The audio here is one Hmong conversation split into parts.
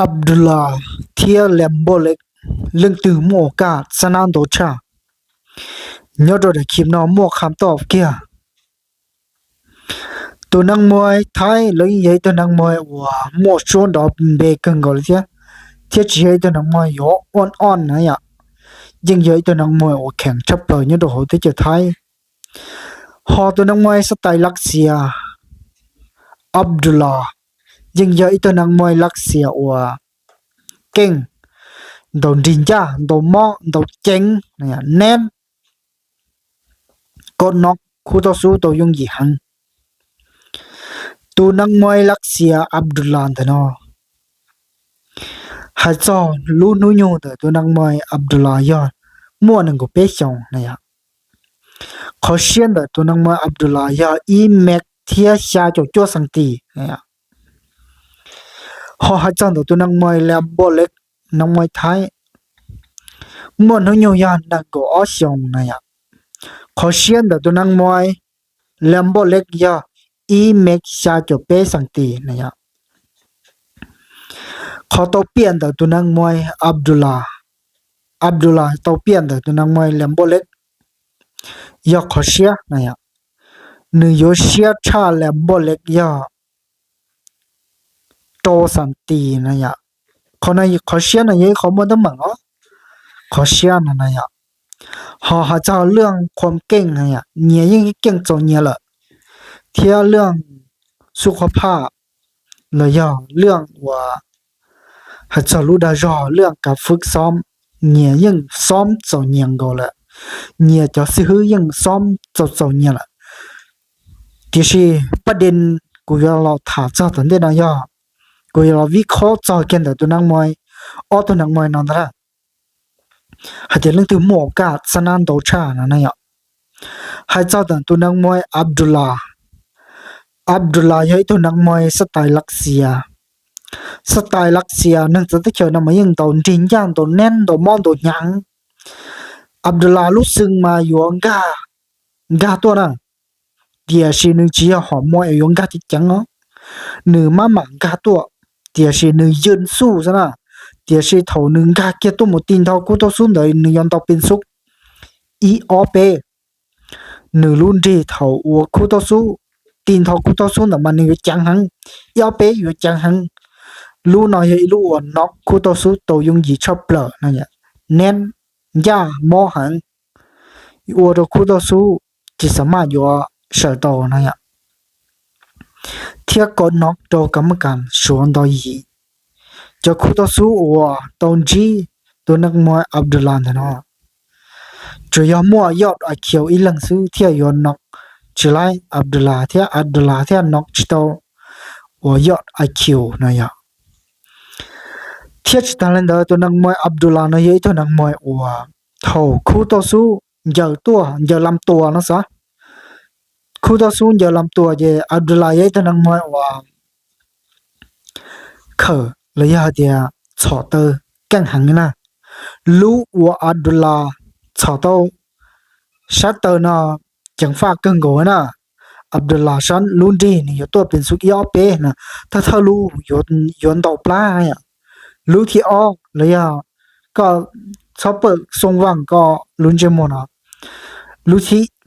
Abdullah thiab Lam Npoj Leb leej twg muaj ua kaj xab nab ntau tshaj nyob rau daim clip no muaj qha toj kiag. Tus neeg muaj Thaib los yeej yog ib tug neeg muaj uas muaj suab nrov npe kawg nkaus li thiab, thiab tsis yog ib tug neeg muaj yuav oj oj na yom, yeej yog ib tug neeg muaj uas kheem tshaj plaws nyob rau hauv teb chaws Thaib. Ho tus neeg muaj xab tais Lav Xias, Abdullah, yeej yog ib tug neeg muaj Lav Xias uas keej, ntaus nrig ncaj, ntaus mob, ntaus ceev, neb kom no khub toj xub tau yooj yim heev. Tus neeg muaj Lav Xias Abdullah ntawm no, hais txog lub hnub nyoog ntawm tus neeg muaj Abdullah yog muaj nees nkaum peb xyoos na yom. Qhov siab ntawm tus neeg muaj Abdullah yog ib mev thiab xya caum cuaj xees tis na yom. Ho hais txog ntawm tus neeg muaj Lam Npoj Leb, neeg muaj Thaib, muaj hnub nyoog yog nees nkaum ob xyoos na yom. Qhov siab ntawm tus neeg muaj Lam Npoj Leb yog ib mev xya caum peb xees tis na yom. Qhov tau piam ntawm tus neeg muaj Abdullah, Abdullah tau piam ntawm tus neeg muaj Lam Npoj Leb yog qhov siab na yom. Nws yuav siab tshaj Lam Npoj Leb yog rau xees tis na yom. Qhov no, qhov siab no yog ib qhov muaj teeb meem os, qhov siab no na yom. Ho hais txog lwaj khuam keej na yom, nyias yeej keej txaus nyias lawm, thiab lwaj xub qhov phaj los yog lwaj uas hais txog lub dag zog lwaj kav fwb xob, nyias yeej xob txaus nyias nkaus lawm, nyias cov xib hwb yeej xob txaus txaus nyias lawm. Tiam sis paj dej kuv yuav los tham txog tom ntej no yog kuv yuav los vib khob txog kiag ntawm tus neeg muaj, ob tug neeg muaj no ntag na, hais tias leej twg muaj ua kaj xab nab ntau tshaj no na yom. Hais txog ntawm tus neeg muaj Abdullah, Abdullah yog ib tug neeg muaj xab tais Lav Xias. Xab tais Lav Xias neeg txawv teb chaws no mas yeej ntaus nrig ncaj, ntaus neb, ntaus mob, ntaus hnyav. Abdullah lub xwm mas yuav nkag, nkag tuaj na, tiam sis nws tsis yog hom muaj es yuav nkag ceev ceev os. Nws maj mam nkag tuaj, tiam sis nws yws xuj xwb na. Tiam sis thaum nws nkag kiag tuaj mus ti nrho khub tauj xub ntawd nws yuav ntaus pes xub ib ob peb. Nws lub nrig thaum uas khub tauj xub ti nrho khub tauj xub ntawd mas nws yuav ceev heev, ib ob peb yuav ceev heev. Lub no yog ib lub uas no khub tauj xub tau yooj yim tshaj plaws no, neb ncaj mob heev, ua rau khub tauj xub tsis xam maj yuav sawv tau no yom. Thiab kom no rau kam mab kam suav ntau yim, cov khub tauj xub uas tau ntsib tus neeg muaj Abdullah ntawm no tsuas yog muaj yoj I Q ib leeg xwb thiaj yuav no tsis laib Abdullah thiab Abdullah thiaj no tsis tau uas yoj I Q no yom. Thiab tsis tas li ntawd tus neeg muaj Abdullah no yog ib tug neeg muaj uas thaum khub tauj xub ncaws tuaj ncaws lam tuas no xav, khub tauj xub ncaws lam tuas ces Abdullah yog ib tug neeg muaj uas khawm los yog hais tias txhom taw keej heev na. Lub uas Abdullah txhom tau sab taw no ceev faj kawg nkaus na. Abdullah sab lub nrig nws yuav tuaj pes xub ib ob peb na, thawj thawj lub yuav ntaus plab. Lub thib ob los yog koj txhob pawm xoo vaaj koj lub ntsej muag no.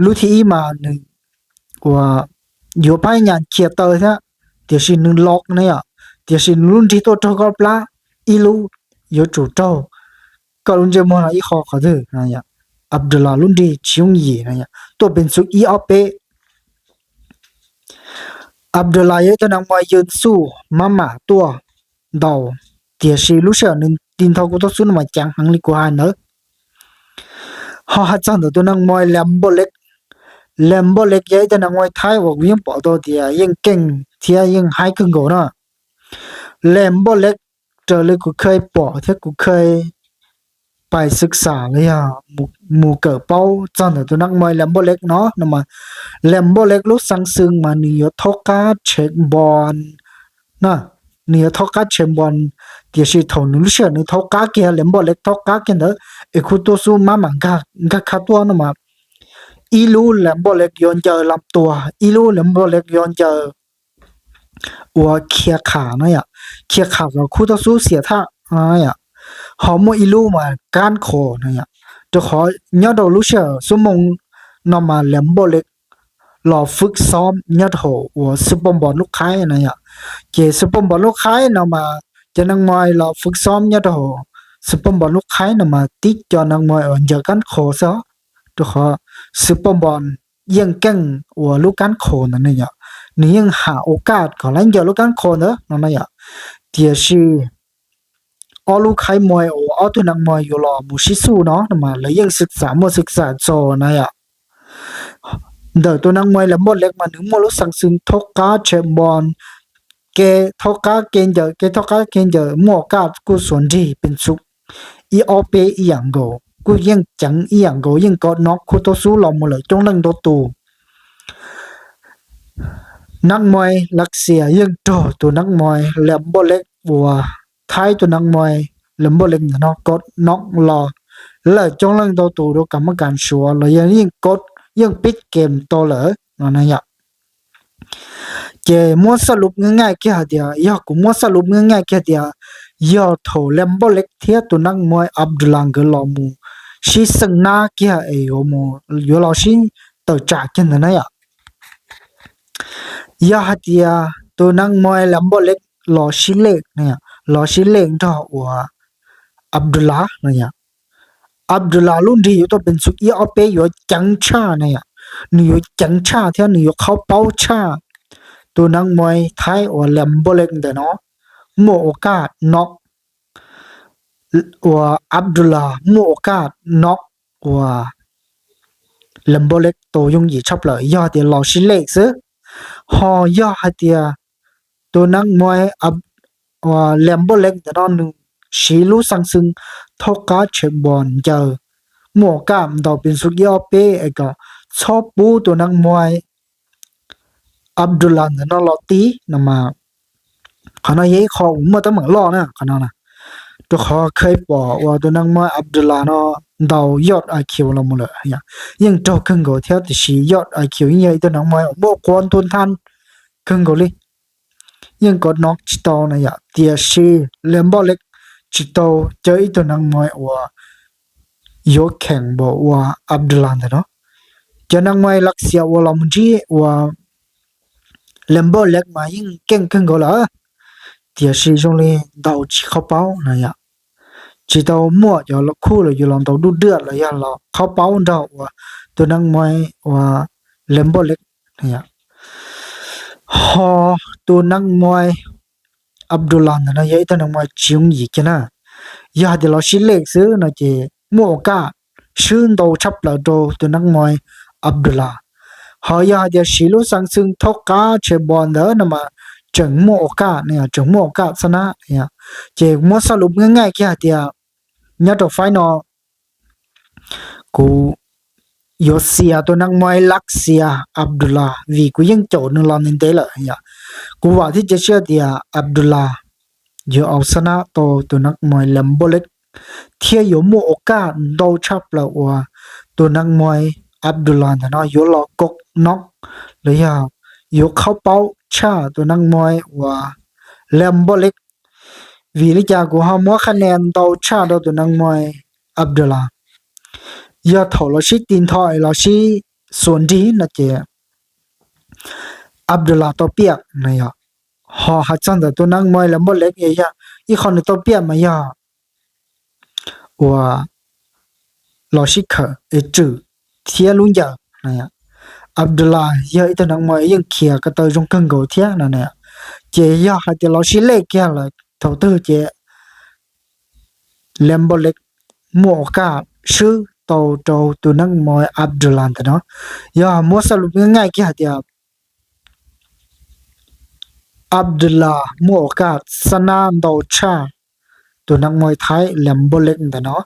Lub thib ib mas nws uas yuav phab nyas khiav taw thiab, tiam sis nws los na yom, tiam sis nws lub nrig tuaj raug koj plab ib lub, yuav tsum raug koj lub ntsej muag no ib qho qhov twg. Abdullah lub nrig tsis yooj yim na, tuaj pes xub ib ob peb. Abdullah yog ib tug neeg muaj yws xuj maj mam tuaj ntaus, tiam sis lub sij hawm nws ti nrho khub tauj xub no mas ceev heev li kuv hais ntawd. Ho hais txog ntawm tus neeg muaj Lam Npoj Leb, Lam Npoj Leb yog ib tug neeg muaj Thaib uas kuv yeej pom tau tias yeej keej thiab yeej haib kawg nkaus na. Lam Npoj Leb, raws li kuv kheev pom thiab kuv kheev pais xwm xam los yog mus kawm paub txog ntawm tus neeg muaj Lam Npoj Leb no no mas, Lam Npoj Leb lub xeev xwm mas nws yuav thaub qab tshev npos na, nws yuav thaub qab tshev npos, tiam sis thaum nws lub sij hawm nws thaub qab kiag, Lam Npoj Leb thaub qab kiag ntawd es khub tauj xub maj mam nkag kha tuaj no mas, ib lub Lam Npoj Leb yuav ncaws lam tuas, ib lub Lam Npoj Leb yuav ncaws uas khiav kham no yom, khiav kham los khub tauj xub xiam thaj no yom, ho muaj ib lub mas kab khos no yom. Rau qhov nyob rau lub sij hawm xuab moos no mas Lam Npauj Lej los fwb xob nyob rau hauv uas Xwb Poj Npos lub qhaib no yom. Ces Xwb Poj Npos lub qhaib no mas cov neeg Mois los fwb xob nyob rau hauv Xwb Poj Npos lub qhaib no mas tib co neeg Mois uas ncaws kab khos xwb, rau qhov Xwb Poj Npos yeej keej uas lub kab khos ntawd ne yom, nws yeej ham ua kaj kom lawv ncaws lub kab khos ntawd no na yom. Tiam sis ob lub qhaib Mois uas ob tug neeg Mois yuav los mus sib xuj no no mas lawv yeej xwm xam muaj xwm xam txaus na yom. Ntawm tus neeg Mois Lam Npauj Lej mas nws muaj lub xaa xwm thaub qab tshem npos, kev thaub qab kev ncaws, kev thaub qab kev ncaws, muaj ua kaj kuj xuas nrig pes xus ib ob peb ib yam nkaus, kuj yeej ceev ib yam nkaus, yeej kov nov khub tauj xub los mus lawm coob leej ntau tus. Neeg Mois Lav Xias yeej raug tus neeg Mois Lam Npauj Lej uas Thaib tus neeg Mois Lam Npauj Lej ntawm no kov nov los lawm coob leej ntau tus rau kam mab kam suav los yog yeej kov yeej pib kem tau lawm no na yom. Ces muab xab lub nqaij nqaij kiag hais tias, yog kuv muab xab lub nqaij nqaij kiag tias, yog thaum Lam Npauj Lej thiab tus neeg Mois Abdullah nkawd los mus sib xeem nab kiag es yuav los sib tawm tsam kiag ntawd na yom. Yog hais tias tus neeg Mois Lam Npauj Lej los sib lej, los sib lej nrog uas Abdullah no yom, Abdullah lub nrig yuav tau pes xus ib ob peb yuav ceev tshaj na yom, nws yuav ceev tshaj thiab nws yuav qhaub paub tshaj tus neeg Mois Thaib uas Lam Npauj Lej ntawm no muaj ua kaj nov, uas Abdullah muaj ua kaj nov uas Lam Npauj Lej tau yooj yim tshaj plaws yog tias los sib lej xwb. Ho yog hais tias tus neeg Mois Lam Npauj Lej ntawm no nws siv lub xaa xwm thaub qab tshem npos ncaws muaj ua kaj ntaus pes xus ib ob peb es kom txhob pub tus neeg Mois Abdullah ntawm no los tib no mas, qhov no yog ib qho uas muaj teeb meem loj na qhov no na, rau qhov kheev pom uas tus neeg Mois Abdullah no ntaus yoj I Q los mus lawm, yeej raug kawg nkaus thiab tiam sis yoj I Q yeej yog ib tug neeg Mois uas muaj quav ntuj nthab kawg nkaus li, yeej kov nov tsis tau na yom. Tiam sis Lam Npauj Lej tsis tau caw ib tug neeg Mois uas yuav kheem npaum uas Abdullah ntawm no. Cov neeg Mois Lav Xias uas los mus ntsib uas Lam Npauj Lej mas yeej keej kawg nkaus lawm, tiam sis zoo li ntaus tsis qhaub paub na yom, tsis tau muaj cov los khuj los yus los ntaus duj dwaj los yog los qhaub paub nrog uas tus neeg Mois uas Lam Npauj Lej. Ho tus neeg Mois Abdullah ntawm no yog ib tug neeg Mois tsis yooj yim kiag na. Yog hais tias los sib lej xwb no ces muaj ua kaj swb ntau tshaj plaws rau tus neeg Mois Abdullah. Ho yog hais tias siv lub xaa xwm thaub qab tshem npos ntawd no mas tseem muaj ua kaj, tseem muaj ua kaj xab nab. Ces muab xab lub nqaij nqaij kiag hais tias nyob rau faib no kuv yuav xias tus neeg Mois Lav Xias Abdullah vim kuv yeej caum nws los ntev ntev lawm yom. Kuv vam thiab cia siab tias Abdullah yuav au xab nab tau tus neeg Mois Lam Npauj Lej thiab yuav muaj ua kaj ntau tshaj plaws uas tus neeg Mois Abdullah ntawm no yuav los kov nov los yog yuav qhaub paub tshaj tus neeg Mois uas Lam Npauj Lej. Vim li cas kuv ho muab qhab nia ntau tshaj rau tus neeg Mois Abdullah? Yog thaum los sib tis ntho los sib xuas nrig no ces Abdullah tau piaj na yom. Ho hais txog ntawm tus neeg Mois Lam Npauj Lej yog ib qho nws tau piaj mas yog uas los sib khawm es tswm thiab lub ncaws. Abdullah yog ib tug neeg Mois yeej khiav ko taw zoo kawg nkaus thiab no. Ces yog hais tias los sib lej kiag lawm thaum twg ces Lam Npauj Lej muaj ua kaj swb tau rau tus neeg Mois Abdullah ntawm no. Yog muab xab lub nqaij nqaij kiag hais tias Abdullah muaj ua kaj xab nab ntau tshaj tus neeg Mois Thaib Lam Npauj Lej ntawm no.